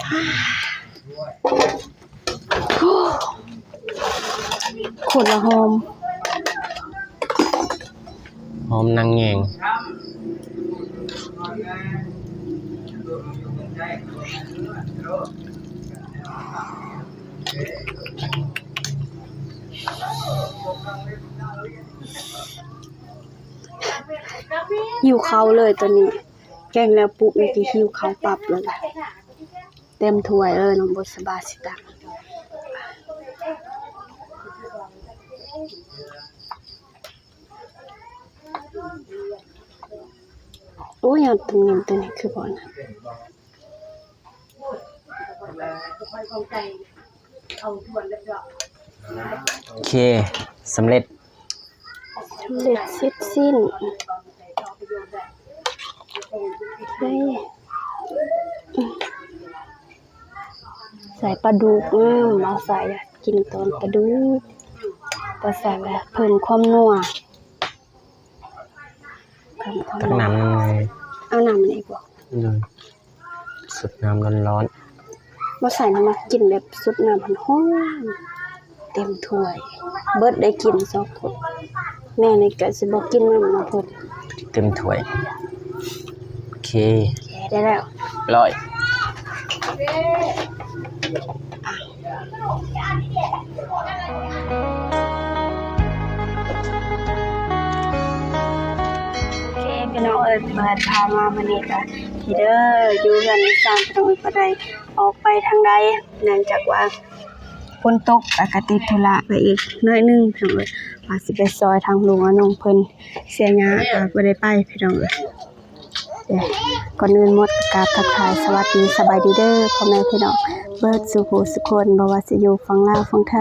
ໂຄດລະຫອມ ຫອມນາງແຍງ. ຫິວເຂົ້າເລີຍຕອນນີ້ ແກງແລ້ວປຸບນີ້ຊິຫິວເຂົ້າປັບເລີຍ. ເຕັມຖ້ວຍເລີຍ ນ້ອງບຸດສະບາຊິຕັກ. ໂອ້ຍ ຍອດຕົງນີ້ ຕົງນີ້ຄືບໍ່ນະ. ໂອເຄ ສຳເລັດ. ສຳເລັດເສັດສິ້ນ. ເຮີ້ຍ ໃສ່ປາດຸກ ອືມ ເອົາໃສ່ ກິນຕອນປາດຸກ ກໍໃສ່ແບບເພີ່ມຄວາມນົວ ເພີ່ມຄວາມ ຕັກນ້ຳ ເອົານ້ຳນີ້ບໍ່? ໂດຍ. ສົດນ້ຳຮ້ອນໆ ບໍ່ໃສ່ນ້ຳ ມັກກິນແບບສົດນ້ຳຮ້ອນໆ ເຕັມຖ້ວຍ ເບິດໄດ້ກິນສອງຄົນ. ແມ່ນີ້ກໍຊິບໍ່ກິນນ້ຳນຳເພິ່ນ ເຕັມຖ້ວຍ. ໂອເຄ ໂອເຄ ໄດ້ແລ້ວ ຮ້ອຍ. ໂອເຄ ພີ່ນ້ອງເອີຍ ເປີດພາມາມື້ນີ້ກໍ ທີ່ເດີ ຢູ່ເຮືອນຢູ່ຊານ ພີ່ນ້ອງເອີຍ ບໍ່ໄດ້ອອກໄປທາງໃດ ເນື່ອງຈາກວ່າຝົນຕົກ ແລ້ວກໍຕິດທຸລະໄປອີກໜ້ອຍໜຶ່ງ ພີ່ນ້ອງເອີຍ ວ່າຊິໄປຊ່ອຍທາງລຸງອານົງເພິ່ນເສຍຫຍ້າ ກໍບໍ່ໄດ້ໄປ ພີ່ນ້ອງເອີຍ. ເອີ ກ່ອນອື່ນໝົດກໍກາບທັກທາຍສະຫວັດດີສະບາຍດີເດີ ພໍ່ແມ່ພີ່ນ້ອງເບິດສູ່ຜູ້ສູ່ຄົນ ບໍ່ວ່າຊິຢູ່ຝັ່ງລາວ ຝັ່ງໄທ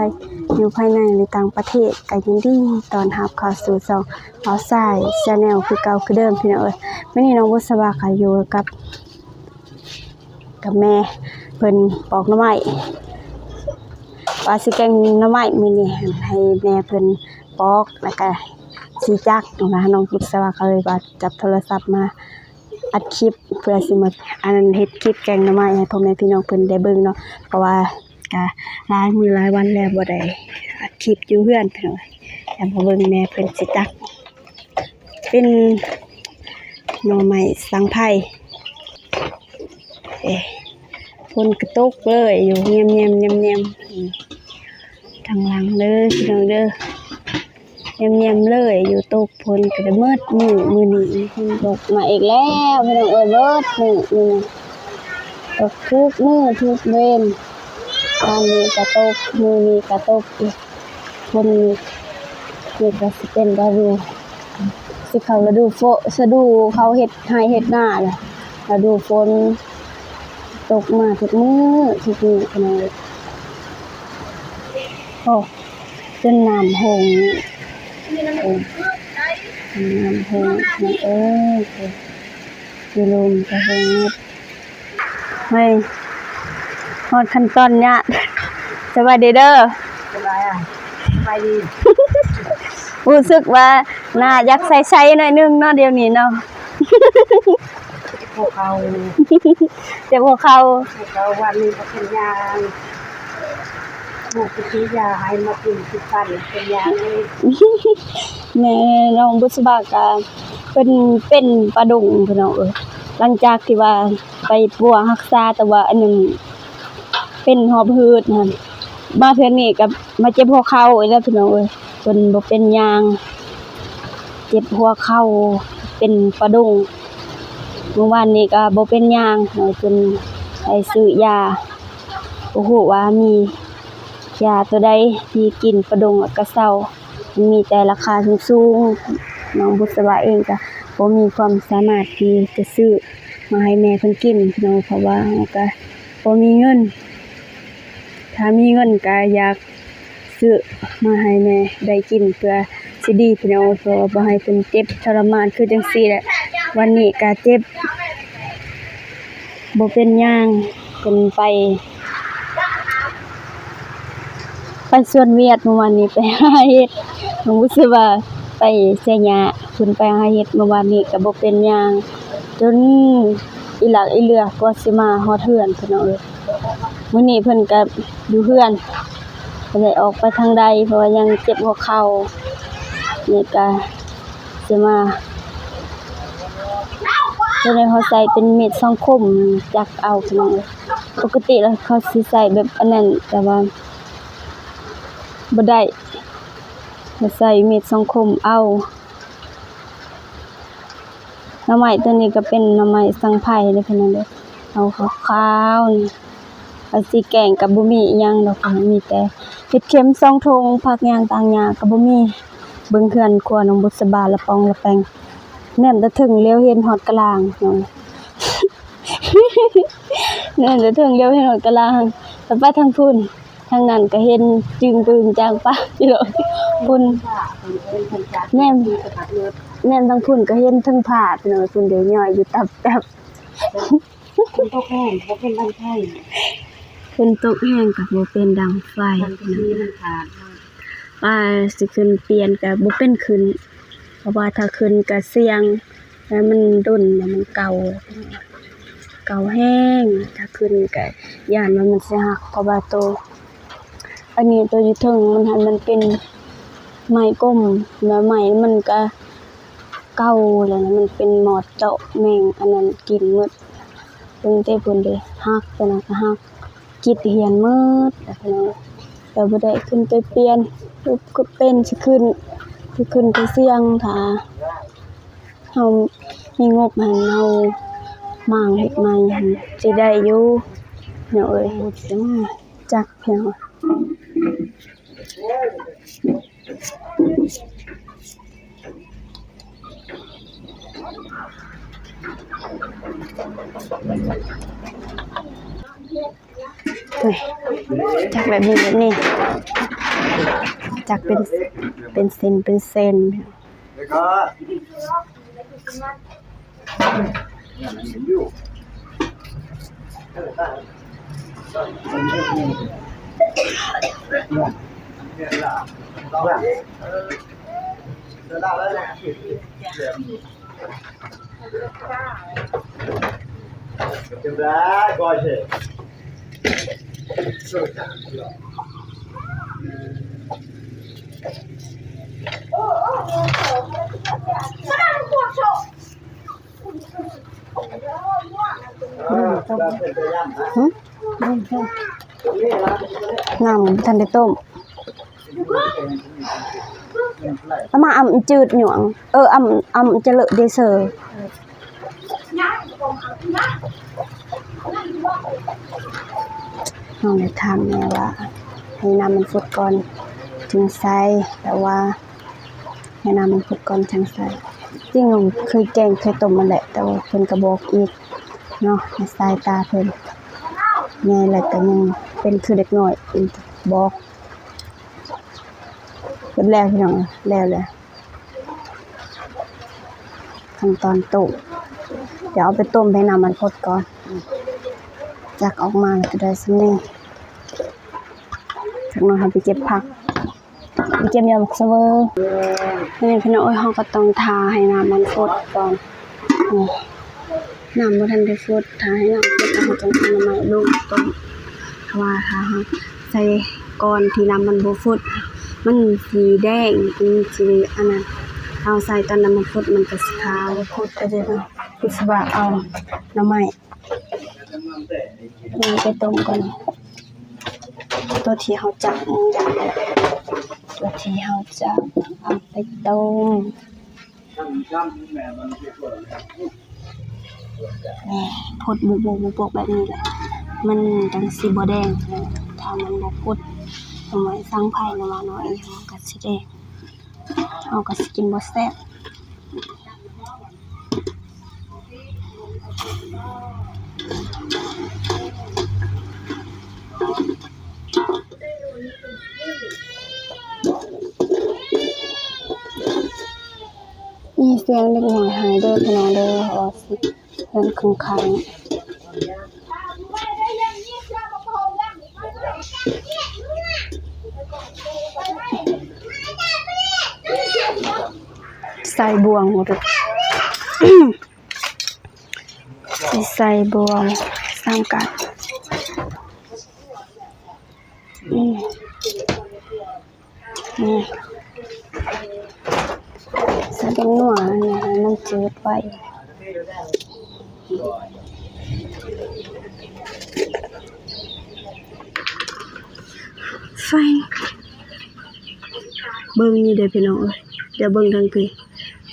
ຢູ່ພາຍໃນ ຫຼື ຕ່າງປະເທດ ກໍຍິນດີຕ້ອນຮັບເຂົ້າສູ່ຊ່ອງ ບ່າວຊາຍ Channel ຄືເກົ່າຄືເດີມ ພີ່ນ້ອງເອີຍ. ມື້ນີ້ນ້ອງບຸດສະບາກໍຢູ່ກັບ ກັບແມ່ເພິ່ນປອກໜໍ່ໄມ້ ວ່າຊິແກງໜໍ່ໄມ້ມື້ນີ້ ໃຫ້ແມ່ເພິ່ນປອກ ແລ້ວກະຊິຈັກນະ. ນ້ອງບຸດສະບາກໍເລີຍວ່າຈັບໂທລະສັບມາອັດຄລິບ ເພື່ອຊິມາ ອັນນັ້ນ ເຮັດຄລິບແກງໜໍ່ໄມ້ໃຫ້ພໍ່ແມ່ພີ່ນ້ອງເພິ່ນໄດ້ເບິ່ງເນາະ ເພາະວ່າກະຫຼາຍມື້ຫຼາຍວັນແລ້ວບໍ່ໄດ້ອັດຄລິບຢູ່ເຮືອນພີ່ນ້ອງ. ແລ້ວມາເບິ່ງແມ່ເພິ່ນຊິຕັກ ເປັນໜໍ່ໄມ້ສັງໄພ. ເອີ ຝົນກໍຕົກເລີຍ ຢູ່ແຍມໆ ແຍມໆ ອືມ ທາງຫຼັງເດີ ພີ່ນ້ອງເດີ ແຍມໆ ເລີຍ ຢູ່ຕົກ ຝົນກໍໄດ້ໝົດມື້ ມື້ນີ້ຝົນຕົກມາອີກແລ້ວ ພີ່ນ້ອງເອີຍ ເບິດມື້ ມື້ນີ້ຕົກທຸກມື້ທຸກເວນ ວານນີ້ກໍຕົກ ມື້ນີ້ກໍຕົກອີກ. ຝົນນີ້ ນີ້ກໍຊິເປັນລະດູ ຊິເຂົ້າລະດູຝົນ ລະດູເຂົາເຮັດໄຮ່ເຮັດນາແລ້ວ ລະດູຝົນຕົກມາທຸກມື້ ທຸກມື້ ພີ່ນ້ອງເອີຍ. ໂອ້ ຈົນນ້ຳຫົ່ງ ໂອ້ ນ້ຳຫົ່ງ ເອີ ຢູ່ລຸ່ມກໍຫົ່ງໝົດ. ເຮີ້ຍ ຮອດຂັ້ນຕອນຍາກ. ສະບາຍດີເດີ. ສະບາຍ ສະບາຍດີ. ຮູ້ສຶກວ່າໜ້າຢາກໃສໆ ໜ້ອຍໜຶ່ງເນາະ ດຽວນີ້ເນາະ. ເຈັບຫົວເຂົ່າ ເຈັບຫົວເຂົ່າ ຫົວເຂົ່າ ວັນນີ້ບໍ່ເປັນຫຍັງ. ໝໍກໍຊື້ຢາໃຫ້ມາກິນ ກິນປັນເປັນຢາເລີຍ. ແມ່ນ້ອງບຸດສະບາກະເປັນ ເປັນປະດົງ ພີ່ນ້ອງເອີຍ. ຫຼັງຈາກທີ່ວ່າໄປປົວຮັກສາ ແຕ່ວ່າອັນນັ້ນເປັນຫອບຫືດຫັ້ນ ມາເທື່ອນີ້ກໍມາເຈັບຫົວເຂົ່າອີກແລ້ວ ພີ່ນ້ອງເອີຍ. ຈົນບໍ່ເປັນຫຍັງ ເຈັບຫົວເຂົ່າ ເປັນປະດົງ. ມື້ວານນີ້ກໍບໍ່ເປັນຫຍັງ ຈົນໄດ້ຊື້ຢາ ບໍ່ຮູ້ວ່າມີຢາຕົວໃດທີ່ກິນປະດົງແລ້ວກໍເຊົາ ມັນມີແຕ່ລາຄາສູງໆ. ນ້ອງບຸດສະບາເອງກໍບໍ່ມີຄວາມສາມາດທີ່ຈະຊື້ມາໃຫ້ແມ່ເພິ່ນກິນພີ່ນ້ອງ ເພາະວ່າເຮົາກໍບໍ່ມີເງິນ. ຖ້າມີເງິນກໍຢາກຊື້ມາໃຫ້ແມ່ໄດ້ກິນເພື່ອຊິດີພີ່ນ້ອງ ເພື່ອບໍ່ໃຫ້ເພິ່ນເຈັບທໍລະມານຄືຈັ່ງຊີ້ແຫຼະ. ວັນນີ້ກໍເຈັບ ບໍ່ເປັນຫຍັງ ເພິ່ນໄປ ໄປສວນຫວຽດ ມື້ວານນີ້ໄປຫາເຫັດ ນ້ອງບຸດສະບາໄປເສຍຫຍ້າ ເພິ່ນໄປຫາເຫັດ ມື້ວານນີ້ກໍບໍ່ເປັນຫຍັງ ຈົນອີຫຼັກອີເຫຼືອກວ່າຊິມາຮອດເຮືອນ ພີ່ນ້ອງເອີຍ. ມື້ນີ້ເພິ່ນກໍຢູ່ເຮືອນ ບໍ່ໄດ້ອອກໄປທາງໃດ ເພາະວ່າຍັງເຈັບຫົວເຂົ່າ. ນີ້ກໍຊິມາ ໂຕນີ້ເຂົາໃສ່ເປັນມີດສອງຄົມ ຈັກເອົາ ພີ່ນ້ອງເອີຍ. ປົກກະຕິແລ້ວເຂົາຊິໃສ່ແບບອັນນັ້ນ ແຕ່ວ່າບໍ່ໄດ້ ໃສ່ມີດສອງຄົມເອົາ. ໜໍ່ໄມ້ໂຕນີ້ກໍເປັນໜໍ່ໄມ້ສັງໄພເດ້ ພີ່ນ້ອງເດີ ເອົາຂາວໆນີ້. ວ່າຊິແກງກໍບໍ່ມີອີ່ຫຍັງດອກ ມີແຕ່ເຫັດເຂັມສອງຖົງ ຜັກຫຍັງຕ່າງຫຍ້າກໍບໍ່ມີ. ເບິ່ງເຮືອນຄົວນ້ອງບຸດສະບາ ລະປ່ອງລະແປງ ແນມແຕ່ເທິງຫຼຽວເຫັນຮອດກະລາງ ແນມແຕ່ເທິງຫຼຽວເຫັນຮອດກະລາງ. ແລ້ວໄປທາງພຸ້ນ ທາງນັ້ນກໍເຫັນຈຶ່ງປືງຈາງປາຢູ່ດອກ ພຸ້ນ ແນມ ແນມທາງພຸ້ນກໍເຫັນເທິງຜາ ພີ່ນ້ອງ ພຸ້ນເດ ຍ້ອຍຢູ່ຕັບແຕັບ. ຝົນຕົກແຮງກໍບໍ່ເປັນດັງໄຟ ຝົນຕົກແຮງກໍບໍ່ເປັນດັງໄຟ ມັນກໍມີມັນຂາດ ວ່າຊິຂຶ້ນປ່ຽນກໍບໍ່ເປັນຂຶ້ນ ເພາະວ່າຖ້າຂຶ້ນກໍສ່ຽງ ແລ້ວມັນດົນ ແລ້ວມັນເກົ່າ ເກົ່າແຮງ. ຖ້າຂຶ້ນກໍຢ້ານວ່າມັນຊິຫັກ ເພາະວ່າໂຕ ອັນນີ້ໂຕຢູ່ເທິງມັນຫັ້ນ ມັນເປັນໄມ້ກົມ ແລ້ວໄມ້ມັນກະເກົ່າແລ້ວນະ ມັນເປັນມອດເຈາະແມງອັນນັ້ນກິນໝົດ. ເບິ່ງແຕ່ພຸ້ນເດ ຫັກ ໂຕນັ້ນກະຫັກ ກິດຫ້ຽນໝົດແລ້ວ ພີ່ນ້ອງ. ແຕ່ບໍ່ໄດ້ຂຶ້ນໄປປ່ຽນ ເປັນຊິຂຶ້ນ ຊິຂຶ້ນໄປສ່ຽງ ຖ້າເຮົາມີງົບຫັ້ນ ເຮົາມ້າງເຮັດໃໝ່ຫັ້ນ ຊິໄດ້ຢູ່ ພີ່ນ້ອງເອີຍ ບໍ່ຊິມາ ຈັກພຽງ ນີ້ ຈັກແບບນີ້ ແບບນີ້ ຈັກເປັນ ເປັນເສັ້ນ ເປັນເສັ້ນ. ຫືມ ນ້ຳບໍ່ທັນໄດ້ຕົ້ມ ເອົາມາອຳຈືດຫຍວງ ເອີ ອຳ ອຳຈະເລີະເດເຊີ. ນ້ອງໄດ້ຖາມແມ່ວ່າ ໃຫ້ນ້ຳມັນຟົດກ່ອນຈຶ່ງໃສ່ ແຕ່ວ່າ ໃຫ້ນ້ຳມັນຟົດກ່ອນຈັ່ງໃສ່. ຈິງນ້ອງເຄີຍແກງເຄີຍຕົ້ມຫັ້ນແຫຼະ ແຕ່ວ່າເພິ່ນກໍບອກອີກເນາະ ໃນສາຍຕາເພິ່ນ ໃຫຍ່ແລ້ວກໍຍັງເປັນຄືເດັກນ້ອຍ ເພິ່ນບອກ. ເບິດແລ້ວພີ່ນ້ອງ ແລ້ວແຫຼະ ຂັ້ນຕອນຕົ້ມ. ດຽວເອົາໄປຕົ້ມໃຫ້ນ້ຳມັນຟົດກ່ອນ ຈັກອອກມາແລ້ວກໍໄດ້ສ່ຳນີ້. ຈັກໜ້ອຍເຮົາໄປເກັບຜັກ ໄປເກັບຍອດໝາກສະເວີ. ນີ້ພີ່ນ້ອງເອີຍ ເຮົາກໍຕ້ອງຖ້າໃຫ້ນ້ຳມັນຟົດກ່ອນ. ນີ້ ນ້ຳບໍ່ທັນໄດ້ຟົດ ຖ້າໃຫ້ນ້ຳຟົດ ເຮົາຈັ່ງເອົາໜໍ່ໄມ້ລົງຕົ້ມ. ເພາະວ່າຖ້າເຮົາໃສ່ກ່ອນທີ່ນ້ຳມັນບໍ່ຟົດ ມັນຊິແດງ ມັນຊິອັນນັ້ນ ເຮົາໃສ່ຕອນນ້ຳມັນຟົດ ມັນກໍຊິຂາວ. ຟົດກໍຈະ ກຸດສະບາເອົາໜໍ່ໄມ້ ນີ້ໄປຕົ້ມກ່ອນ ຕົວທີ່ເຮົາຈັບ ຕົວທີ່ເຮົາຈັບເອົາໄປຕົ້ມ. ນີ້ ຟົດບຸກໆໆແບບນີ້ແຫຼະ ມັນຈັ່ງຊິບໍ່ແດງ. ຖ້າມັນບໍ່ຟົດ ໜໍ່ໄມ້ສັງໄພ ຫຼືວ່າໜໍ່ໄມ້ອີ່ຫຍັງ ມັນກໍຊິແດງ ເຮົາກໍຊິກິນບໍ່ແຊບ. ມີສຽງເດັກນ້ອຍໄຫ້ເດີພີ່ນ້ອງເດີ ເພາະວ່າເຮືອນຂ້າງໆ ໃສ່ບ່ວງໝົດ. ຊິໃສ່ບ່ວງສາມກັດ ອືມ ນີ້ ໃສ່ແປ້ງນົວໃຫ້ມັນຈືດໄວ. ໄຟ ເບິ່ງນີ້ເດີພີ່ນ້ອງເອີຍ ດຽວເບິ່ງທາງພີ້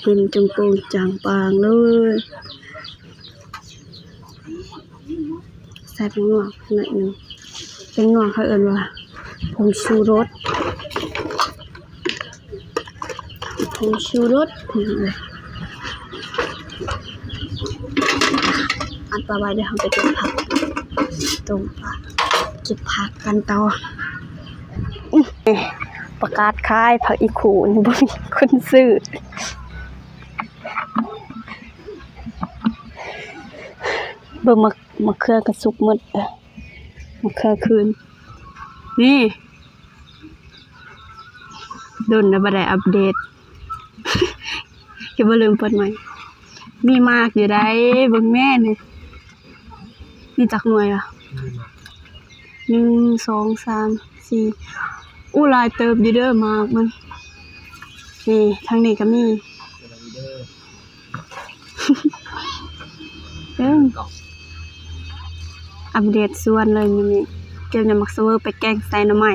ເຫັນຈົງໂປ່ງຈາງປາງເລີຍ. ໃສ່ແປ້ງນົວໜ້ອຍໜຶ່ງ ແປ້ງນົວເຂົາເອີ້ນວ່າຜົງຊູລົດ ຜົງຊູລົດ ພີ່ນ້ອງເອີຍ. ອັດປາໄວ້ ດຽວເຮົາໄປເກັບຜັກ ຕົ້ມປາ ເກັບຜັກກັນຕໍ່. ປະກາດຂາຍຜັກອີ່ຄູ່ ບໍ່ມີຄົນຊື້. ເບິ່ງໝາກ ໝາກເຂືອກະສຸກໝົດ ເອີ ມະເຂືອຄືນ ນີ້ ດົນແລ້ວບໍ່ໄດ້ອັບເດດ ຄືບໍ່ລືມເປີດໃໝ່. ມີໝາກຢູ່ໃດ໋ ເບິ່ງແມ່ນີ້ ມີຈັກໜ່ວຍວະ? ໜຶ່ງ ສອງ ສາມ ສີ່ ອູ້ ຫຼາຍເຕີບຢູ່ເດີໝາກມັນ. ນີ້ ທາງນີ້ກະມີ. ເອີ ອັບເດດສວນເລີຍມື້ນີ້ ເກັບຍອດໝາກສະເວີໄປແກງໃສ່ໜໍ່ໄມ້.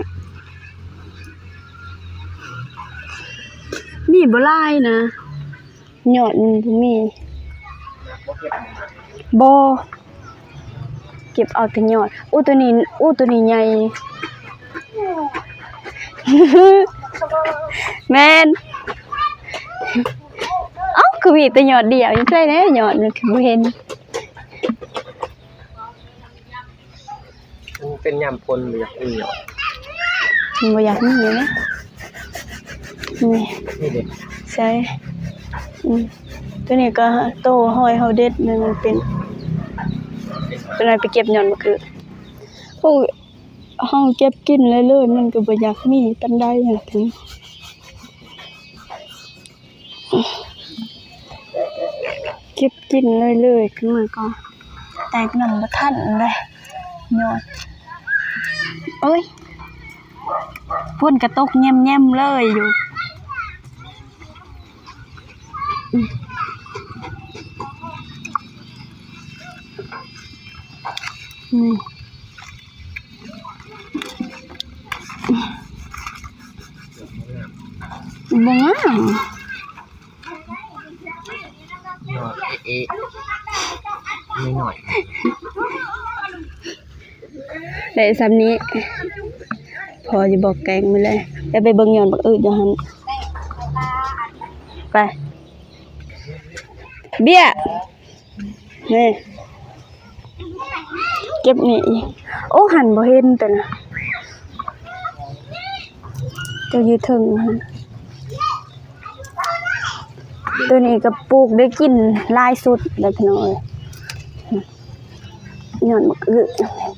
ມີບໍ່ຫຼາຍນະ ຍອດມັນບໍ່ມີ ບໍ່. ເກັບເອົາແຕ່ຍອດ. ອູ້ ໂຕນີ້ ອູ້ ໂຕນີ້ໃຫຍ່. ແມ່ນ. ເອົ້າ ຄືມີແຕ່ຍອດດຽວ ຢູ່ໃສແດ່ຍອດ ມັນຄືບໍ່ເຫັນ. ມັນເປັນຍາມຝົນ ບໍ່ຢາກມີຍອດ ມັນບໍ່ຢາກມີເດ້. ນີ້ ນີ້ເດ້ ໃສ່ ອືມ ໂຕນີ້ກະໂຕຮອຍເຮົາເດັດນັ້ນ ມັນເປັນ ເປັນໄປເກັບຍອດມະເຂືອ. ໂອ້ຍ ເຮົາເກັບກິນເລີຍໆ ມັນກະບໍ່ຢາກມີປານໃດຫັ້ນ. ເກັບກິນເລີຍໆ ຄືມັນກໍແຕກໜ່ອມບໍ່ທັນເດ້ຍອດ. ໂອ້ຍ ຝົນກະຕົກແຍມໆເລີຍຢູ່. ອືມ ບໍ່ງາມ. ຍອດເອະໆ ນ້ອຍໆ ໄດ້ຊ່ຳນີ້ ພໍຢູ່ບໍ່ແກງມື້ແລງ. ດຽວໄປເບິ່ງຍອດບັກອຶດຢູ່ຫັ້ນ ໄປ ເບ້ຍ. ນີ້ ເກັບນີ້ອີກ. ໂອ້ ຫັ້ນບໍ່ເຫັນຕົວນະ ຕົວຢູ່ເທິງຫັ້ນ. ຕົວນີ້ກະປູກໄດ້ກິນຫຼາຍສຸດແລ້ວພີ່ນ້ອງເອີຍ. ຍອດບັກອຶດ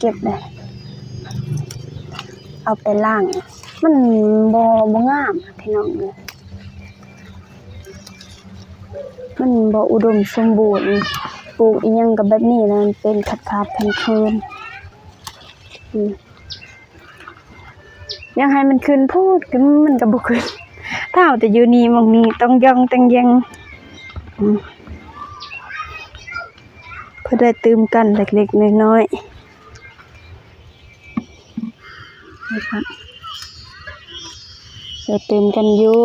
ເກັບໄດ້ ເອົາໄປລ້າງ. ມັນບໍ່ ບໍ່ງາມພີ່ນ້ອງເອີຍ. ມັນບໍ່ອຸດົມສົມບູນ ປູກອີ່ຫຍັງກະແບບນີ້ລະ ມັນເປັນຂາດໆເຂີນໆ. ອືມ ຢາກໃຫ້ມັນຂຶ້ນໂພດ ມັນກະບໍ່ຂຶ້ນ. ຖ້າເອົາແຕ່ຢູ່ນີ້ ໝ່ອງນີ້ຕ້ອງຢ່ອງຕ້ອງແຢ່ງ. ອືມ ເພື່ອໄດ້ຕື່ມກັນເລັກໆນ້ອຍໆ. ໄດ້ຕື່ມກັນຢູ່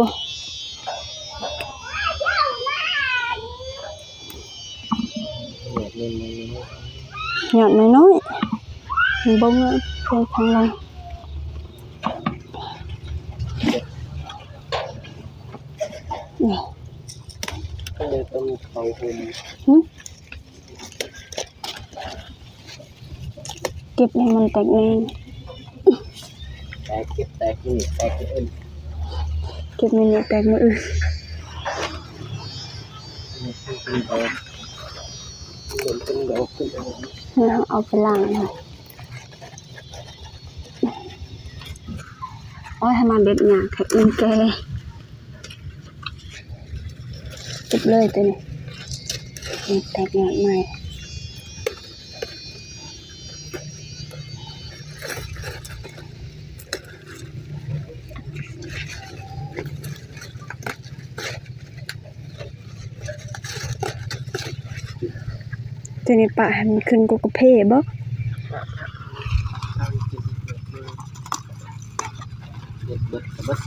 ຍອດນ້ອຍໆ ມັນບໍ່ງາມ ເພິ່ນທາງຫຼັງ. ຫຶ? ເກັບໃຫ້ມັນແຕກໜ່ວຍ ແຕກ ເກັບແຕກມື້ນີ້ ແຕກມື້ອື່ນ ເກັບມື້ນີ້ແຕກມື້ອື່ນ ເປັນດອກ ເປັນດອກ ເອົາໄປລ້າງ. ໂອ້ຍ ໃຫ້ມັນເດັດຍາກ ໃຫ້ອື່ນແກ່. ເກັບເລີຍໂຕນີ້ ແຕກຍອດໃໝ່. ນີ້ປະໃຫ້ມັນຂຶ້ນກົກກະເພບໍ? ເຮັດເບິດກະເບິດ.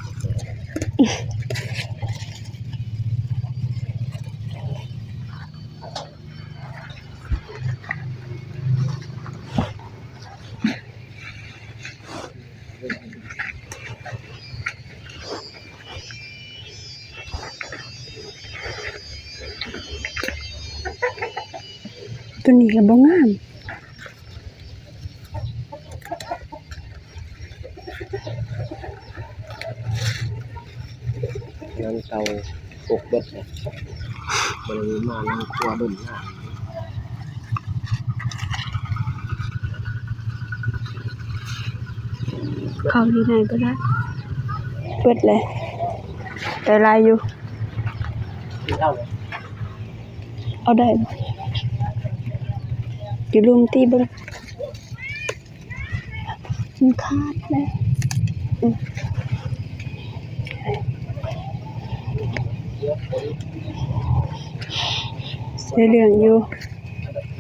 ໂຕນີ້ກະບໍ່ງາມ. ນາງເຕົາປົກເບິດແລ້ວ ບໍ່ໄດ້ມານາງຄົວດົນນານ. ເຂົ້າຢູ່ໃນບໍ່ໄດ້ ເບິດແລ້ວ ໄດ້ຫຼາຍຢູ່. ເອົາໄດ້ ຢູ່ລຸ່ມຕີເບິ່ງ. ມັນຂາດແລ້ວ ອືມ ໄດ້ເລື່ອງຢູ່.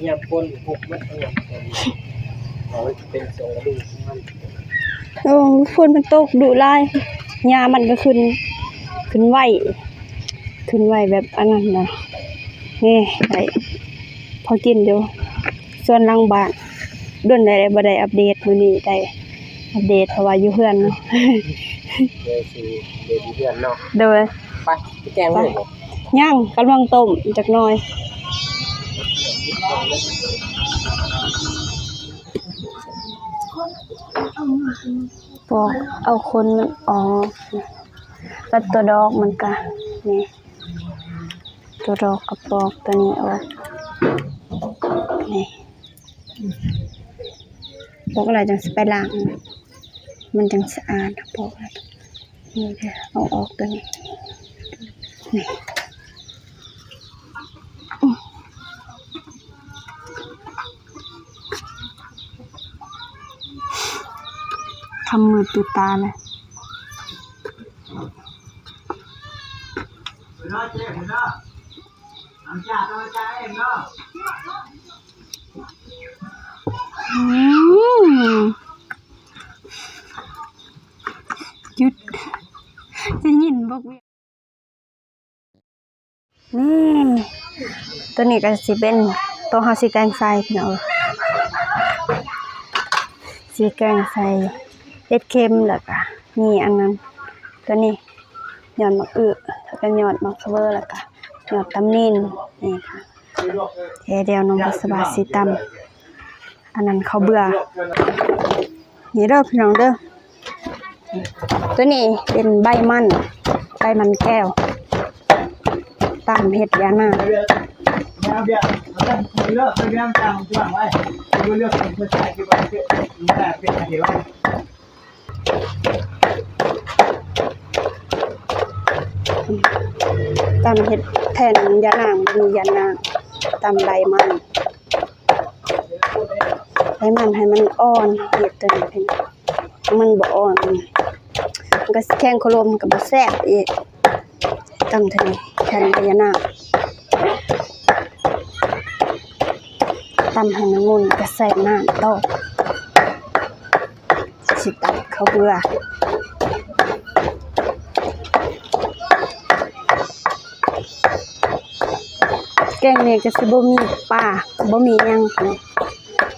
ຍາມຝົນ ຫົກມັນຍາມຝົນ ເອົາ ມັນເປັນສອງລະດູຂອງມັນ. ໂອ້ ຝົນມັນຕົກດຸຫຼາຍ ຫຍ້າມັນກະຂຶ້ນ ຂຶ້ນໄວ ຂຶ້ນໄວແບບອັນນັ້ນນະ. ນີ້ ໄດ້ພໍກິນຢູ່ ສວນຫຼັງບ້ານ. ດົນແລ້ວບໍ່ໄດ້ອັບເດດ ມື້ນີ້ໄດ້ອັບເດດ ເພາະວ່າຢູ່ເຮືອນເນາະ. ເດີ ຊິເດດຢູ່ເຮືອນເນາະ. ໂດຍ. ໄປ ໄປແກງເລີຍບໍ? ຍັງ ກຳລັງຕົ້ມຈັກໜ່ອຍ ປອກເອົາຂົນມັນອອກ ແລ້ວຕົວດອກມັນກະ ນີ້ ຕົວດອກກະປອກຕົວນີ້ອອກ ນີ້ ປອກແລ້ວຈັ່ງຊິໄປລ້າງ ມັນຈັ່ງສະອາດ. ປອກແລ້ວ ນີ້ເດີ ເອົາອອກຕົວນີ້ ນີ້ ຄຳມືດຕິດຕາເລີຍ. ອືມ ຢຸດ ໄດ້ຍິນບໍ່? ນີ້ ໂຕນີ້ກະຊິເປັນໂຕເຮົາຊິແກງໃສ່ ພີ່ນ້ອງເອີຍ ຊິແກງໃສ່ເຫັດເຂັມ ແລ້ວກະມີອັນນັ້ນ ໂຕນີ້ຍອດໝາກອຶ ແລ້ວກະຍອດໝາກສະເວີ ແລ້ວກະຍອດຕຳນິນ ນີ້ ແຕ່ດຽວນ້ອງບຸດສະບາຊິຕຳ ອັນນັ້ນເຂົ້າເບືອ ນີ້ເດີພີ່ນ້ອງເດີ. ໂຕນີ້ເປັນໃບມັນ ໃບມັນແກ້ວ ຕຳເຮັດຢານາງ. ຕຳເຮັດແທນຢານາງ ບໍ່ມີຢານາງ ຕຳໃບມັນ ໃຫ້ມັນ ໃຫ້ມັນອ່ອນ ເຮັດໂຕນີ້ ມັນບໍ່ອ່ອນ ມັນກະຊິແຂງໂຄໂລມ ມັນກະບໍ່ແຊບອີກ. ຕຳໂຕນີ້ແທນໃບຢານາງ ຕຳໃຫ້ມັນໝຸ່ນ ກະໃສ່ນ້ຳຕໍ່. ຊິຕັກເຂົ້າເບືອ ແກງນີ້ກະຊິບໍ່ມີປາ ບໍ່ມີຫຍັງ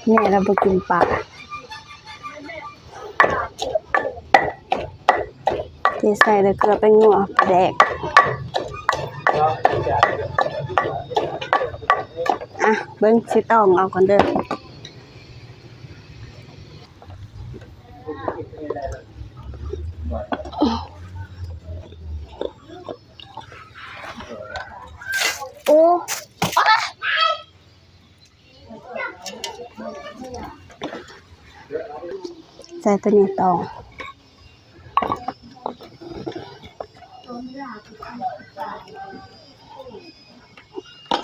ແມ່ລາວບໍ່ກິນປາ. ທີ່ໃສ່ແລ້ວ ເກືອ ແປ້ງນົວ ປາແດກ. ອ່ະ ເບິ່ງ ຊິຕອງເອົາກ່ອນເດີ. ໂອ້ ໃສ່ໂຕນີ້ຕໍ່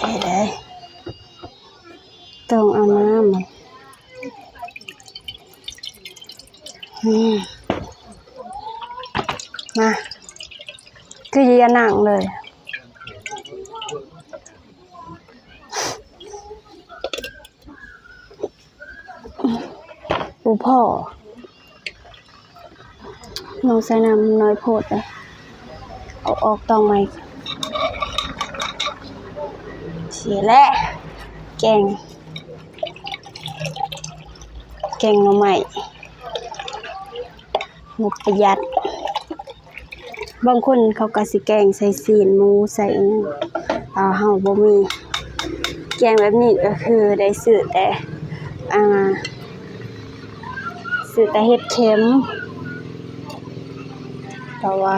ເອີ ຕ້ອງເອົານ້ຳ ອືມ ມາ ຄືຢານາງເລີຍ. ບໍ່ພໍ ນ້ອງໃສ່ນ້ຳໜ້ອຍໂພດເດ້ ເອົາອອກຕອງໃໝ່. ຊີ້ແຫຼະ ແກງ ແກງໜໍ່ໄມ້ ງົບປະຢັດ. ບາງຄົນເຂົາກໍຊິແກງໃສ່ຊີ້ນໝູ ໃສ່ອີ່ຫຍັງ ແຕ່ເຮົາບໍ່ມີ. ແກງແບບນີ້ກໍຄືໄດ້ຊື້ແຕ່ ອ່າ ຊື້ແຕ່ເຫັດເຂັມ ເພາະວ່າ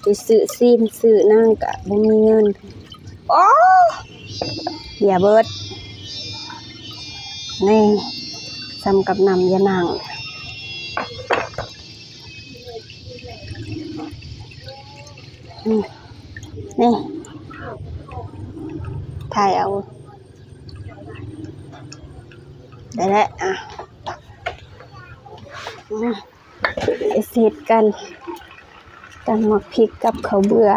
ໄປຊື້ຊີ້ນຊື້ຫຍັງກໍບໍ່ມີເງິນ. ໂອ້ ເບຍເບິດ ນີ້ ສ່ຳກັບນ້ຳຢານາງ. ນີ້ ນີ້ ຖ່າຍເອົາ ໄດ້ແລ້ວ ອ່ະ ອືມ ເຮັດກັນ ຕຳໝາກພິກກັບເຂົ້າເບືອ.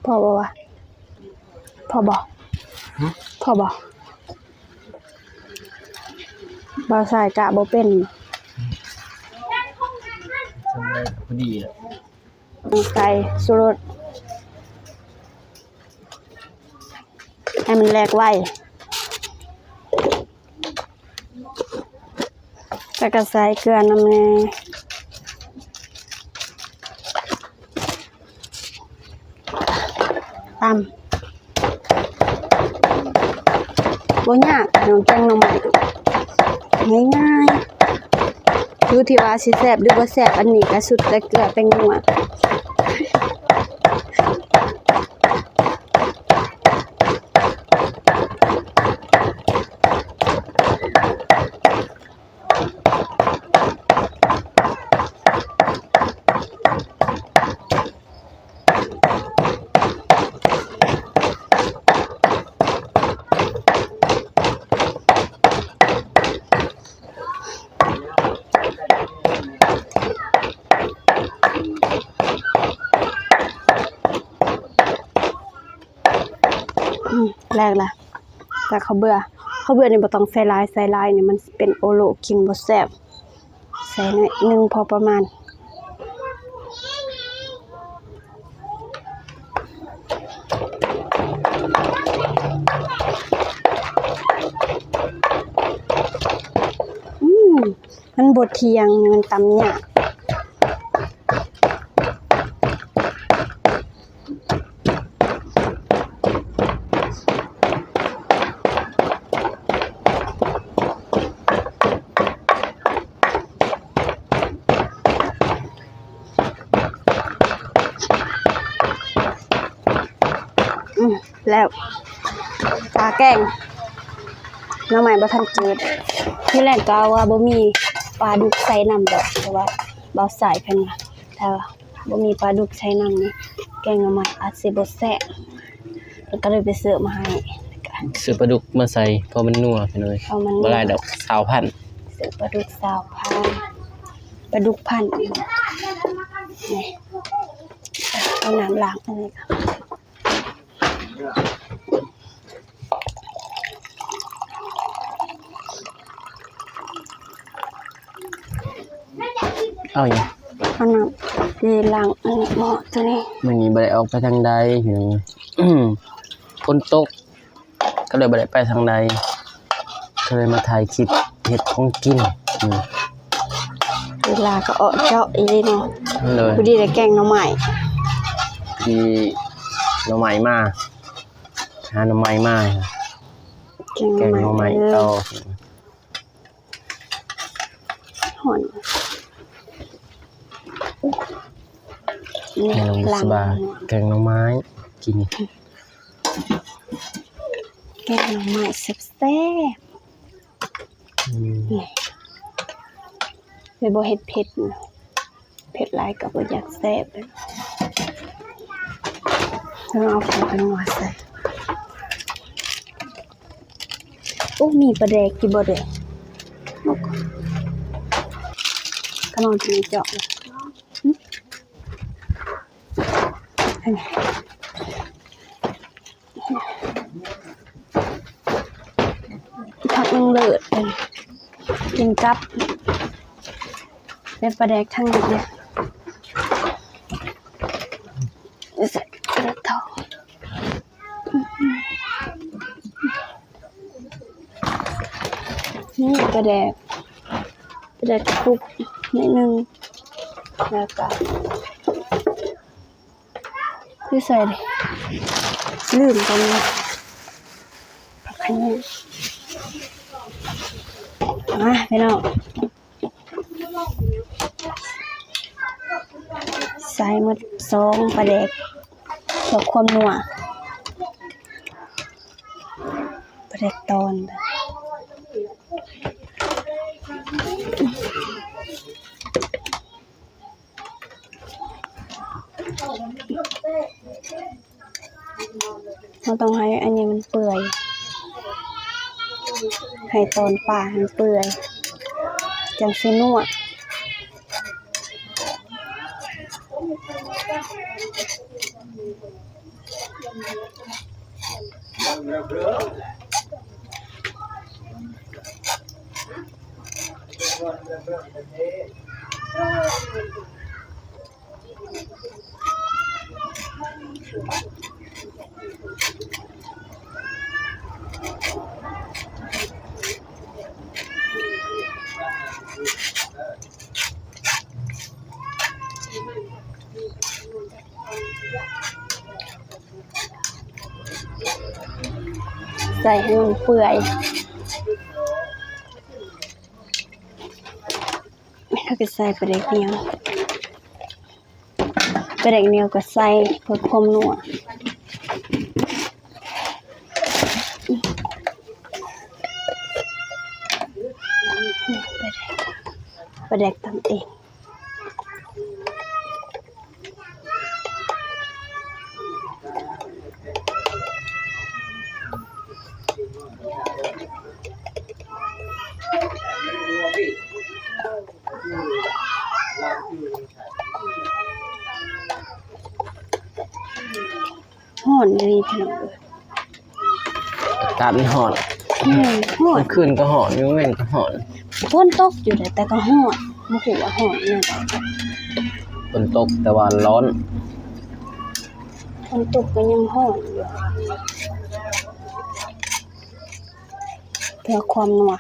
ພໍບໍ່ວະ? ພໍບໍ່? ຫຶ? ພໍບໍ່? ບ່າວຊາຍກະບໍ່ເປັນ ພໍດີແຫຼະ. ໃສ່ຊູລົດໃຫ້ມັນແຫຼກໄວ ແລ້ວກໍໃສ່ເກືອນຳແດ່ ຕຳ. ບໍ່ຍາກພີ່ນ້ອງ ແກງໜໍ່ໄມ້ງ່າຍໆ ຢູ່ທີ່ວ່າຊິແຊບຫຼືບໍ່ແຊບ ອັນນີ້ກໍສຸດແຕ່ເກືອແຕ່ນົວ. ອືມ ແຫຼກລະ ແຕ່ເຂົ້າເບືອ ເຂົ້າເບືອນີ້ບໍ່ຕ້ອງໃສ່ຫຼາຍ ໃສ່ຫຼາຍນີ້ມັນຊິເປັນໂອໂລ ກິນບໍ່ແຊບ. ໃສ່ໜ້ອຍໜຶ່ງພໍປະມານ. ອືມ ມັນບໍ່ທ່ຽງ ມັນຕຳຍາກ. ອືມ ແລ້ວ ຕາແກງໜໍ່ໄມ້ບໍ່ທັນຈືດ. ມື້ແລກກໍວ່າບໍ່ມີປາດຸກໃສ່ນຳດອກ ເພາະວ່າບ່າວຊາຍເພິ່ນວ່າ ຖ້າ ບໍ່ມີປາດຸກໃສ່ນຳນີ້ ແກງໜໍ່ໄມ້ອາດຊິບໍ່ແຊບ ເພິ່ນກໍເລີຍໄປຊື້ມາໃຫ້. ຊື້ປາດຸກມາໃສ່ ເພາະມັນນົວພີ່ນ້ອງເອີຍ. ເພາະມັນນົວ ບໍ່ຫຼາຍດອກ ຊາວພັນ ຊື້ປາດຸກຊາວພັນ ປາດຸກພັນ. ນີ້ ເອົານ້ຳລ້າງອັນນີ້ກ່ອນ. ເອົາຫຍັງ? ເອົານ້ຳທີ່ລ້າງອັນໝໍ້ໂຕນີ້. ມື້ນີ້ບໍ່ໄດ້ອອກໄປທາງໃດ ພີ່ນ້ອງ ຝົນຕົກ ກໍເລີຍບໍ່ໄດ້ໄປທາງໃດ ກໍເລີຍມາຖ່າຍຄລິບເຮັດຂອງກິນ. ອືມ ເວລາກໍເອາະເຈາະອີ່ຫຼີເນາະ. ໂດຍ ພໍດີໄດ້ແກງໜໍ່ໄມ້ ພໍດີໜໍ່ໄມ້ມາ ຫາໜໍ່ໄມ້ມາ ແກງໜໍ່ໄມ້ ແກງໜໍ່ໄມ້ ເອີ ຕໍ່. ຮ້ອນ ແມ່ນ້ອງບຸດສະບາ ແກງໜໍ່ໄມ້ ກິນ ແກງໜໍ່ໄມ້ແຊບໆ. ອືມ ນີ້ ແມ່ບໍ່ເຮັດເຜັດ ເຜັດຫຼາຍກໍບໍ່ຢາກແຊບ. ເອົາຜົງນົວໃສ່ ໂອ້ ມີປາແດກຢູ່ບໍ່ເດ? ຂະໜອດທີ່ເຈາະ ຜັກນາງເລີດ ກິນກັບ ແລ້ວປາແດກທາງນີ້ເດ້ ໃສ່ປາແດກທອງ ນີ້ປາແດກ ປາແດກກະປຸກໜ້ອຍໜຶ່ງ ແລ້ວກະ ຄືໃສ່ ລືມຕົງນີ້ ຜັກຂະແຍງ ມາພີ່ນ້ອງ ໃສ່ໝົດສອງປາແດກ ເພື່ອຄວາມນົວ ປາແດກຕອນ. ເຮົາຕ້ອງໃຫ້ອັນນີ້ມັນເປື່ອຍ ໃຫ້ຕອນປາໃຫ້ມັນເປື່ອຍ ຈັ່ງຊິນົວ. ໃສ່ໃຫ້ມັນເປື່ອຍ ແລ້ວກໍໃສ່ປາແດກໜຽວ ປາແດກໜຽວກໍໃສ່ເພື່ອຄວາມນົວ ປາແດກ ປາແດກຕຳເອງ. ຮ້ອນອີ່ຫຼີພີ່ນ້ອງເອີຍ ອາກາດມັນຮ້ອນ ແມ່ນ ຮ້ອນ ກາງຄືນກໍຮ້ອນ ກາງເວັນກໍຮ້ອນ ຝົນຕົກຢູ່ເດ ແຕ່ກໍຮ້ອນ ບໍ່ຮູ້ວ່າຮ້ອນແນວໃດ ຝົນຕົກແຕ່ວ່າຮ້ອນ ຝົນຕົກກໍຍັງຮ້ອນຢູ່ ເພື່ອຄວາມນົວ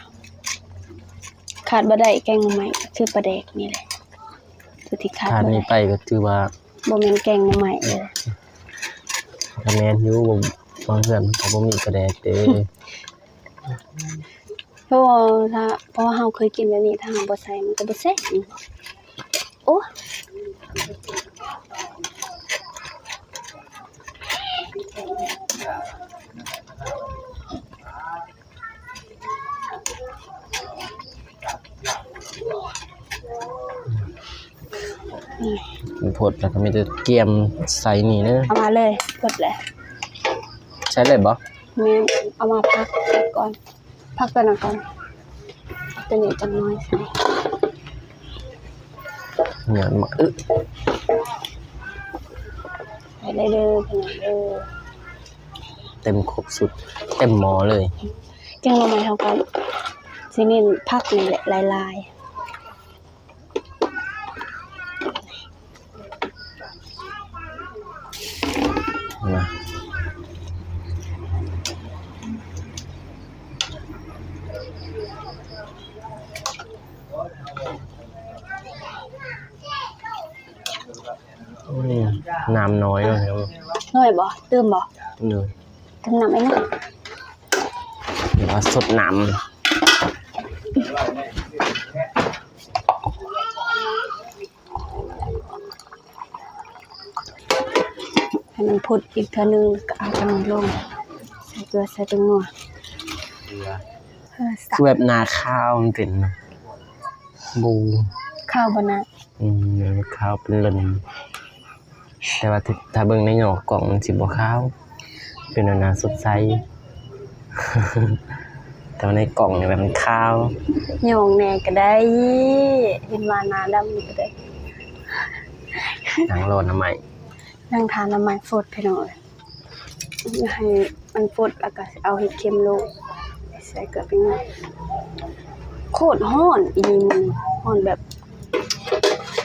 ຂາດບໍ່ໄດ້ແກງໜໍ່ໄມ້ ຄືປາແດກນີ້ແຫຼະ ໂຕທີ່ຂາດ ຂາດນີ້ໄປກໍຖືວ່າ ບໍ່ແມ່ນແກງໜໍ່ໄມ້ເລີຍ ກະແມ່ນຢູ່ ບາງເຮືອນເຂົາບໍ່ມີປາແດກເດ້ ເພາະວ່າ ເພາະວ່າເຮົາເຄີຍກິນແບບນີ້ ຖ້າເຮົາບໍ່ໃສ່ມັນກໍບໍ່ແຊບ ໂອ້. ອືມ ພົດແລ້ວກໍມີແຕ່ກຽມໃສ່ນີ້ເດີ ເອົາມາເລີຍ ພົດແລ້ວ ໃສ່ເລີຍບໍ່? ແມ່ນ ເອົາມາພັກກ່ອນ ພັກຕົວນັ້ນກ່ອນ ຕົວນີ້ຈັກໜ້ອຍໃສ່ ຍອດມາ ອຶ ໃສ່ເລີຍເດີ ພີ່ນ້ອງເດີ. ເຕັມຄົບຊຸດ ເຕັມໝໍ້ເລີຍ ແກງໜໍ່ໄມ້ເຮົາກໍຊິເນັ້ນຜັກນີ້ແຫຼະຫຼາຍໆ ມາ. ໂອ້ຍ ນ້ຳນ້ອຍເນາະ ນ້ອຍບໍ່? ຕື່ມບໍ່? ໂດຍ ຕື່ມນ້ຳໄອ້ນ້ອຍ ເດີວ່າສົດນ້ຳ ໃຫ້ມັນພົດອີກເທື່ອໜຶ່ງ ແລ້ວກໍເອົາຕົວນີ້ລົງ ໃສ່ເກືອ ໃສ່ແປ້ງນົວ ເອີ ຄືແບບໜ້າຂາວມັນເປັນນະ ບໍ່ ຂາວບໍ່ນະ? ອືມ ມັນຂາວເປັນເລິ້ນ ແຕ່ວ່າ ຖ້າເບິ່ງໃນຫຍໍ້ກ້ອງມັນຊິບໍ່ຂາວ ເປັນໜ້າສົດໃສ ແຕ່ວ່າໃນກ້ອງນີ້ແບບມັນຂາວ. ຍ້ອງແດ່ກໍໄດ້ ເຫັນວ່າໜ້າດຳກໍໄດ້. ນັ່ງລໍໜໍ່ໄມ້ ນັ່ງຖ້າໜໍ່ໄມ້ຟົດ ພີ່ນ້ອງເອີຍ. ໃຫ້ມັນຟົດ ແລ້ວກໍເອົາເຫັດເຂັມລົງ ໃສ່ເກືອໄປໜ້ອຍ. ໂຄດຮ້ອນອີ່ຫຼີ ຮ້ອນແບບ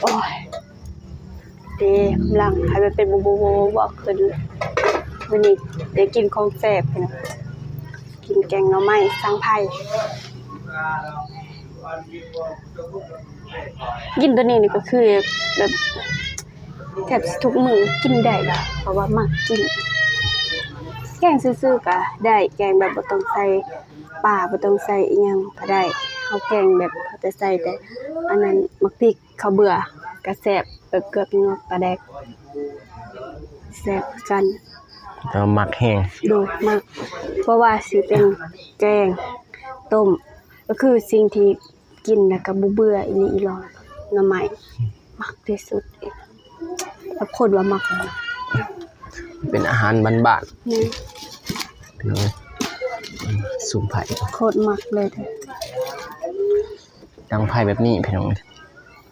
ໂອ້ຍ ເດ້ ກຳລັງໃຫ້ມັນເປັນບົວໆໆຂຶ້ນ. ມື້ນີ້ໄດ້ກິນຂອງແຊບ ພີ່ນ້ອງ ກິນແກງໜໍ່ໄມ້ສັງໄພ. ກິນໂຕນີ້ນີ້ກໍຄືແບບ ແທບຊິທຸກມື້ກິນໄດ້ ເພາະວ່າມັກກິນ. ແກງຊື່ໆກໍໄດ້ ແກງແບບບໍ່ຕ້ອງໃສ່ປາ ບໍ່ຕ້ອງໃສ່ອີ່ຫຍັງກໍໄດ້. ເຮົາແກງແບບເຮົາຈະໃສ່ແຕ່ອັນນັ້ນ ໝາກພິກ ເຂົ້າເບືອກໍແຊບ ເກືອບໆ ປາແດກ ແຊບຄືກັນ. ແຕ່ວ່າມັກແຮງ. ໂດຍ ມັກ ບໍ່ວ່າຊິເປັນແກງ ຕົ້ມ ກໍຄືສິ່ງທີ່ ກິນແລ້ວກໍບໍ່ເບື່ອອີ່ຫຼີອີ່ຫຼໍ່. ໜໍ່ໄມ້ມັກທີ່ສຸດ ແບບໂຄດວ່າມັກ. ເປັນອາຫານບ້ານໆ ແມ່ນ ພີ່ນ້ອງເອີຍ. ສຸມໄຟ ໂຄດມັກເລີຍ ດັງໄຟແບບນີ້ ພີ່ນ້ອງເອີຍ.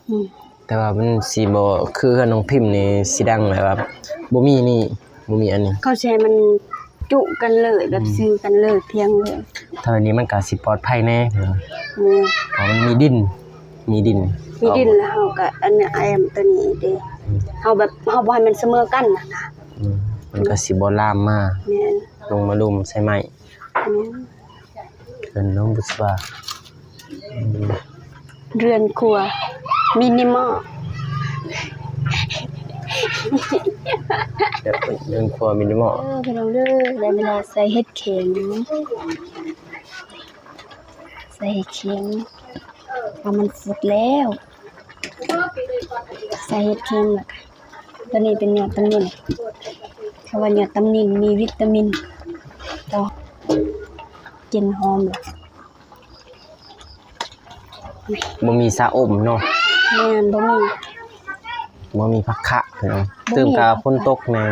ອືມ ແຕ່ວ່າມັນຊິບໍ່ຄືເຮືອນນ້ອງພິມນີ້ ຊິດັງແບບວ່າບໍ່ມີນີ້ ບໍ່ມີອັນນີ້. ເຂົາຊິໃຫ້ມັນຈຸກັນເລີຍ ແບບ ອືມ ຊື່ກັນເລີຍ ພຽງເລີຍ. ຖ້າແບບນີ້ມັນກໍຊິປອດໄພແດ່ ອືມ ເພາະມັນມີດິນ ມີດິນ ມີດິນ ແລ້ວເຮົາກໍອັນແອ້ມຕົວນີ້ເດ້ ອືມ ເຮົາແບບ ເຮົາບໍ່ໃຫ້ມັນສະເໝີກັນນະ. ອືມ ມັນກໍຊິບໍ່ລາມມາ ແມ່ນ ລົງມາລຸມໃສ່ໄມ້. ອືມ ເຮືອນນ້ອງບຸດສະບາ ອືມ ເຮືອນຄົວມິນິມໍ ເຮືອນຄົວມິນິມໍ. ເອີ ພີ່ນ້ອງເດີ ໄດ້ເວລາໃສ່ເຫັດເຂັມ ໃສ່ເຫັດເຂັມ ເອົາມັນສຸກແລ້ວ ໃສ່ເຫັດເຂັມ ແລ້ວກໍ ຕົວນີ້ເປັນຍອດຕຳນິນ ເພາະວ່າຍອດຕຳນິນມີວິຕາມິນ ຕໍ່ ກິ່ນຫອມ. ບໍ່ມີຊາອົມເນາະ. ແມ່ນ ບໍ່ມີ ບໍ່ມີຜັກຂະ ພີ່ນ້ອງ ຕື່ມກະຝົນຕົກແດ່.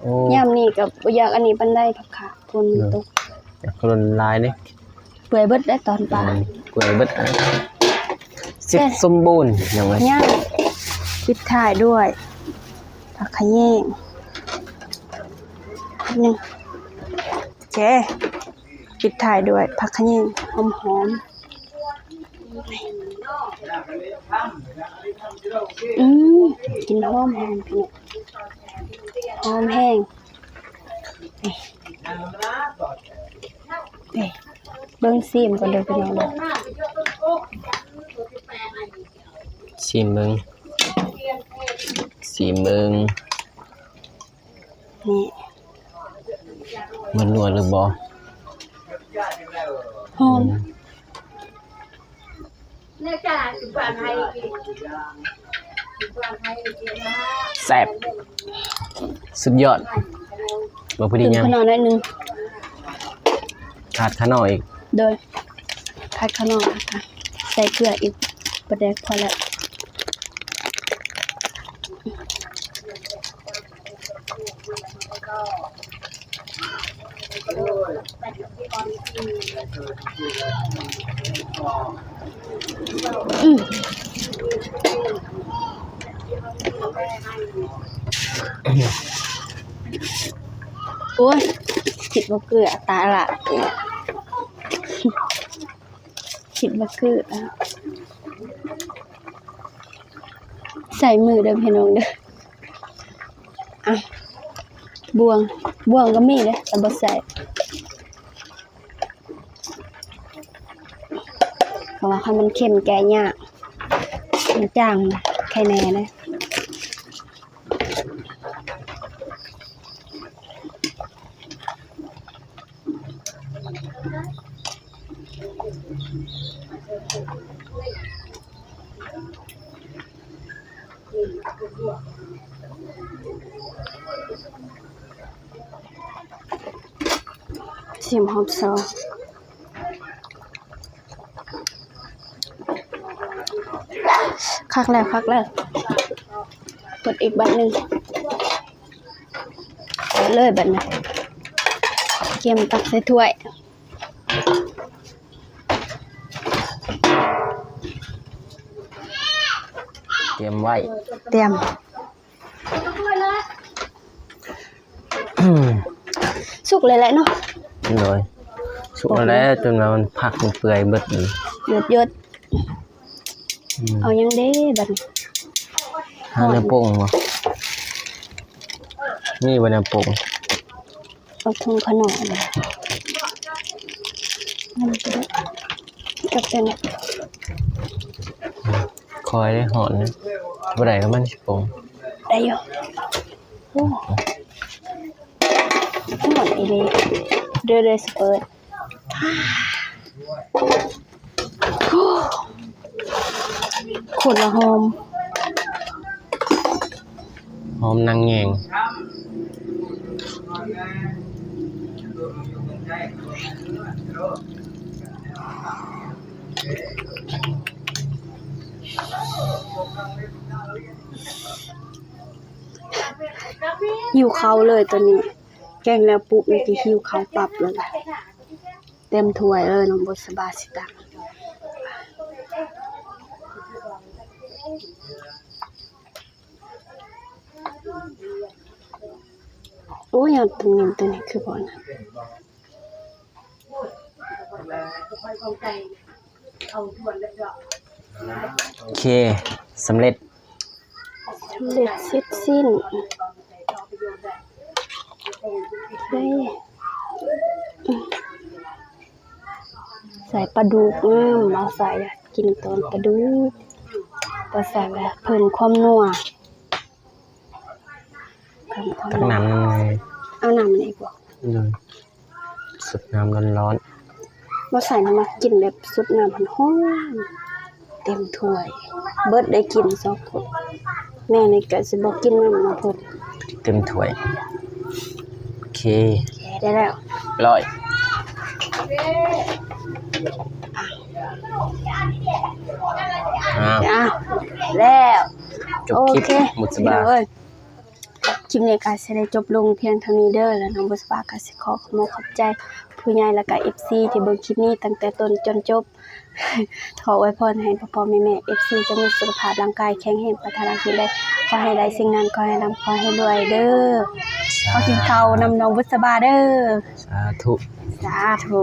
ໂອ້ ຍາມນີ້ກໍບໍ່ຢາກອັນນີ້ປານໃດ ຜັກຂະ ຝົນມັນຕົກ ຢາກລົນຫຼາຍເດ້. ເປື່ອຍເບິດແລ້ວຕອນປາ ອືມ ເປື່ອຍເບິດ ເສັດສົມບູນ ພີ່ນ້ອງເອີຍ. ຍັງ ປິດທ້າຍດ້ວຍຜັກຂະແຍງ ໜຶ່ງ ໂອເຄ ປິດທ້າຍດ້ວຍຜັກຂະແຍງຫອມໆ. ອືມ ກິ່ນຫອມໆ ພີ່ນ້ອງ ຫອມແຮງ. ນີ້ ນີ້ ເບິ່ງ ຊີມກ່ອນເດີພີ່ນ້ອງເດີ ຊີມເບິ່ງ ຊີມເບິ່ງ ນີ້ ມັນນົວຫຼືບໍ່? ຫອມ ອືມ. ແຊບ ສຸດຍອດ ບໍ່ພໍດີຫຍັງ ເພີ່ມຂະໜໍ້ໜ້ອຍໜຶ່ງ ຂາດຂະໜໍ້ອີກ ໂດຍ ຂາດຂະໜໍ້ ໃສ່ເກືອອີກ ປາແດກພໍແລ້ວ. ອືມ ໂອ້ຍ ຄິດວ່າເກືອຕາລະ ຄິດວ່າຄື ໃສ່ມືເດີພີ່ນ້ອງເດີ. ອ່ະ ບ່ວງ ບ່ວງກໍມີເດ້ ແຕ່ບໍ່ໃສ່ ເພາະວ່າຄັນມັນເຄັມແກະຍາກ ມັນຈາງ ໄຄແນ່ເດ້. ຊີມຮອບສອງ. ຄັກແລ້ວ ຄັກແລ້ວ ເປີດອີກບາດໜຶ່ງ ເປີດເລີຍບາດນີ້ ກຽມຕັກໃສ່ຖ້ວຍ. ຕຽມໄວ້ ຕຽມ ສຸກແລ້ວແຫຼະເນາະ ໂດຍ ສຸກແລ້ວ ຈົນວ່າມັນພັກມັນເປື່ອຍເບິດ ຢົດໆ ອືມ ເອົາຫຍັງເດ້ບັດນີ້ ຫາແນວປົງບໍ່ ມີບໍ່ແນວປົງ? ເອົາຖົງຂະໜອຍ ກັບຕົວນີ້ ຄ່ອຍໄດ້ ຮ້ອນນະ ບໍ່ໄດ້ກໍມັນຊິປົງ ໄດ້ຢູ່ ໂອ້ ຮ້ອນອີ່ຫຼີ ເດີໆ ຊິເປີດ ໂອ້ ໂຄດລະຫອມ ຫອມນາງແຍງ ຫິວເຂົ້າເລີຍຕອນນີ້ ແກງແລ້ວປຸບນີ້ຊິຫິວເຂົ້າປັບເລີຍ ເຕັມຖ້ວຍເລີຍ ນ້ອງບຸດສະບາຊິຕັກ ໂອ້ຍ ເອົາຕົງນີ້ ຕົງນີ້ຄືບໍ່ນະ ໂອເຄ ສຳເລັດ ສຳເລັດເສັດສິ້ນ ໂອເຄ ໃສ່ປາດຸກ ອືມ ບ່າວສາຍຢາກກິນຕອນປາດຸກ ບ່າວສາຍວ່າເພີ່ມຄວາມນົວ ເພີ່ມຄວາມນົວ ຕັກນ້ຳ ເອົານ້ຳນີ້ບໍ່? ໂດຍ ສົດນ້ຳຮ້ອນໆ ບໍ່ໃສ່ນະ ມັກກິນແບບສົດນ້ຳຮ້ອນໆ ເຕັມຖ້ວຍ ເບິດໄດ້ກິນສອງຄົນ ແມ່ນີ້ກໍຊິບໍ່ກິນນຳເນາະ ເພິ່ນ ເຕັມຖ້ວຍ ໂອເຄ ໂອເຄ ໄດ້ແລ້ວ ຮຽບຮ້ອຍ ອ້າວ ອ້າວ ແລ້ວ ຈົບຄລິບ ໂອເຄ ບຸດສະບາ ພີ່ນ້ອງເອີຍ ຄລິບນີ້ກໍຊິໄດ້ຈົບລົງພຽງເທົ່ານີ້ເດີ ແລ້ວນ້ອງບຸດສະບາກໍຊິຂໍຂອບອົກຂອບໃຈຜູ້ໃຫຍ່ ແລ້ວກໍເອັຟຊີທີ່ເບິ່ງຄລິບນີ້ຕັ້ງແຕ່ຕົ້ນຈົນຈົບ ຂໍອວຍພອນໃຫ້ພໍ່ໆແມ່ໆ ເອັຟຊີ ຈົ່ງມີສຸຂະພາບຮ່າງກາຍແຂງແຮງ ປາດຖະໜາສິ່ງໃດຂໍໃຫ້ໄດ້ສິ່ງນັ້ນ ຂໍໃຫ້ຮ່ຳ ຂໍໃຫ້ລວຍເດີ ສາທຸ ຂໍກິນເຂົ້ານຳນ້ອງບຸດສະບາເດີ ສາທຸ ສາທຸ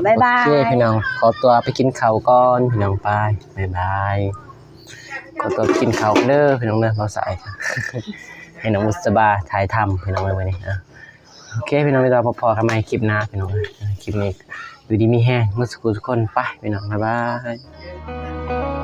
ບາຍບາຍ ໂອເຄ ພີ່ນ້ອງ ຂໍຕົວໄປກິນເຂົ້າກ່ອນ ພີ່ນ້ອງ ໄປ ບາຍບາຍ. ຂໍຕົວໄປກິນເຂົ້າເດີພີ່ນ້ອງເດີ ບ່າວສາຍ ໃຫ້ນ້ອງບຸດສະບາຖ່າຍທຳພີ່ນ້ອງເອີຍມື້ນີ້ ໂອເຄພີ່ນ້ອງ ໄວ້ພໍ້ກັນໃໝ່ຄລິບໜ້າພີ່ນ້ອງ ຄລິບນີ້ຢູ່ດີມີແຮງໝົດສູ່ຜູ້ສູ່ຄົນ ໄປພີ່ນ້ອງ ບາຍບາຍ.